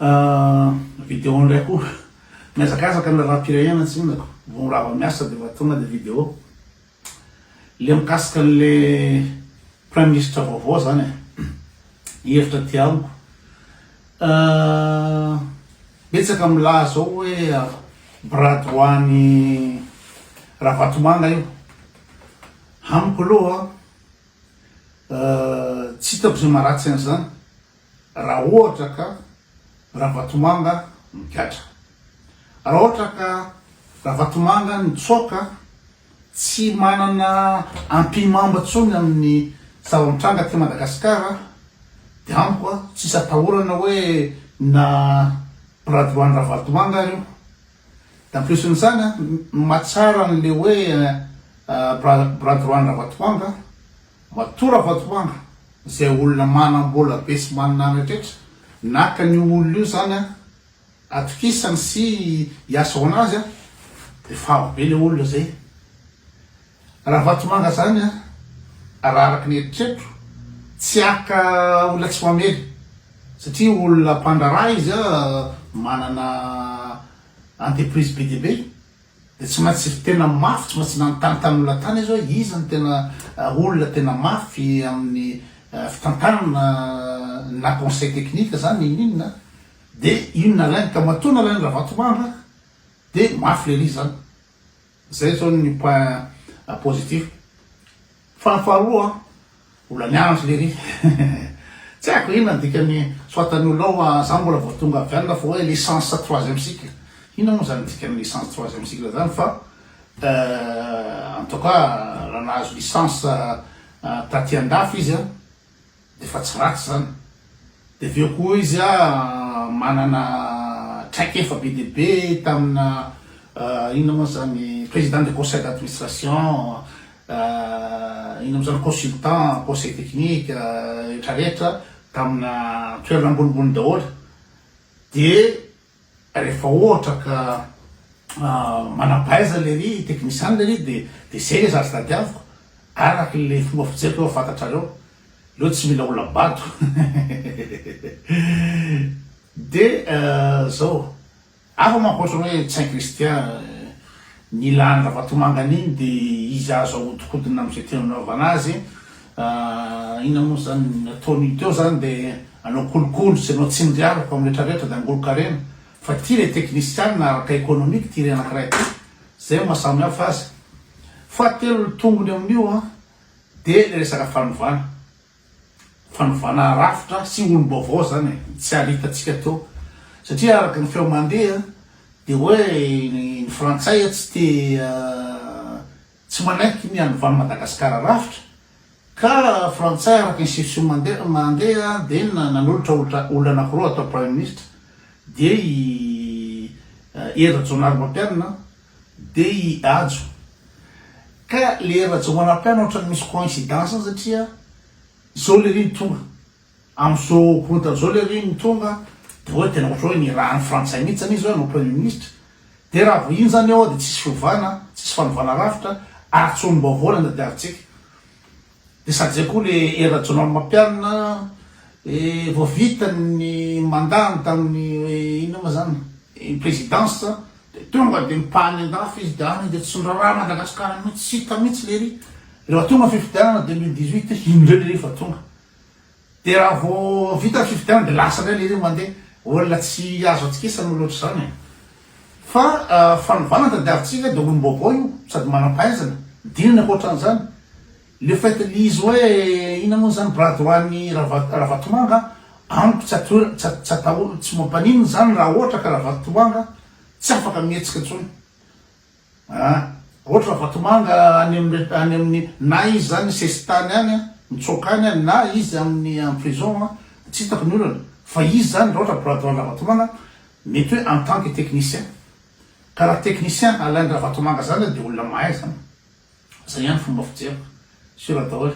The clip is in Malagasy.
Video indray koa. Mihazakazaka ny raharaham-pirenena tsy inona ko. Vao mirava miasa dia efa tonga dia video. Le mikasika an'le Prime Ministre vaovao zany e. Hevitra aty amiko. Betsaka milaza ao hoe bras droit an'i Ravatomanga io. Amiko aloha tsy hitako izay maharatsy an'izany raha ohatra ka Ravatomanga migadra. Raha ohatra ka Ravatomanga nitsoaka tsy manana ampihimamba intsony amin'ny zava-mitranga aty Madagasikara dia amiko tsisy atahorana hoe na bras droit-n'i Ravatomanga ary io. Dia en plus n'izany ny mahatsara an'le hoe bras droit-n'i Ravatomanga, matoa Ravatomanga izay olona manam-bola be sy manana rehetra, naka an'io olona io zany atokisany sy hiasa ho an'azy dia favo be le olona zay. Ravatomanga zany raha araka ny eritreritro tsy haka olona tsy mamely satria olona mpandraharaha izy manana entreprise be dia be dia tsy maintsy tena mafy tsy maintsy nanontany tamin'ny olona tany izy hoe iza no tena olona tena mafy amin'ny fitantanana na conseil technique zany n'inon'inona dia io no nalainy ka matoa nalainy Ravatomanga dia mafy lery zany. Zay zao ny point positif. Fa ny faharoa, mbola mianatra lery. Tsy haiko inona ny dikan'ny soit ny olona ao, za mbola vao tonga avy any fa hoe licence troisième cycle. Inona moa zany dikan'ny licence troisième cycle zany fa en tout cas raha nahazo licence taty andafy izy an, de efa tsy ratsy zany, de avy eo koa izy a manana traikefa be dia be tamina inona moa zany président de conseil d'administration, inona moa zany consultant, conseil technique, rehetra rehetra tamina toerana ambonimbony daholo, de Rehefa ohatra ka manam-pahaizana lery, teknisiana lery de de zay le zaza tadiaviko, araka le fomba fijeriko efa fantatrareo, leo tsy mila olona bado de zao, hafa manko ohatra hoe Ntsay Christian ny ilany Ravatomanga an'iny de izy azo ahodikodina am'zay tiany anaovana azy, inona moa zany ny ataon'io teo zany de Anao kolikoly sy anao tsindriarako am retraretra de angolon-karena fa ty le teknisianina araka ekonomika ty re anakiray ty zay no maha samy hafa azy. Fahatelo ny tombony amin'io an de le resaka fanovana fanovana rafitra sy olom-baovao zany e tsy ary hitantsika teo satria araka ny feo mandeha de hoe ny frantsay tsy te tsy manaiky ny hanovan'i Madagasikara rafitra Ka frantsay araka ny session mandeha mandeha dia nanolotra olona olona anakiroa atao prime ministre dia i Hery Rajaonarimampianina dia i Hajo. Ka le Hery Rajaonarimampianina ohatran'ny misy coïncidence satria zao lery no tonga. Amin'izao korontana izao lery no tonga dia hoe tena ohatra hoe nirahan'ny frantsay mihitsy zany izy hoe hanao premier ministre. Dia raha vao iny zany eo dia tsisy fiovana, tsisy fanovana rafitra ary tsy olom-baovao no tadiavintsika. Dia sady zay koa le Hery Rajaonarimampianina vao vita ny mandat-ny tamin'ny inona moa zany, présidence dia tonga dia mipany andafy izy dia any dia tsy niraharaha Madagasikara mihitsy, tsy hita mihitsy lery. Rehefa tonga ny fifidianana 2018 iny indray lery efa tonga. Dia raha vao vita ny fifidianana dia lasa indray lery mandeha. Olona tsy azo atokisana olona ohatr'izany e. Fa fanovana tadiavintsika dia olom-baovao io sady manam-pahaizana. Dinana ankoatran'izany. Le fait le izy hoe inona moa zany bras droit n'i Ravatomanga amiko tsy ato tsy atao tsy mampaninona zany raha ohatra ka Ravatomanga tsy afaka mihetsika intsony. Ah, ohatra Ravatomanga any amin'ny any amin'ny na izy zany sesitany any an, mitsoaka any an, na izy amin'ny en prison an, tsy hitako ny olana. Fa izy zany raha ohatra bras droit Ravatomanga mety hoe en tant que technicien. Ka raha technicien alain'i Ravatomanga zany dia olona mahay zany. Zay ihany fomba fijeriko. Sur daholo.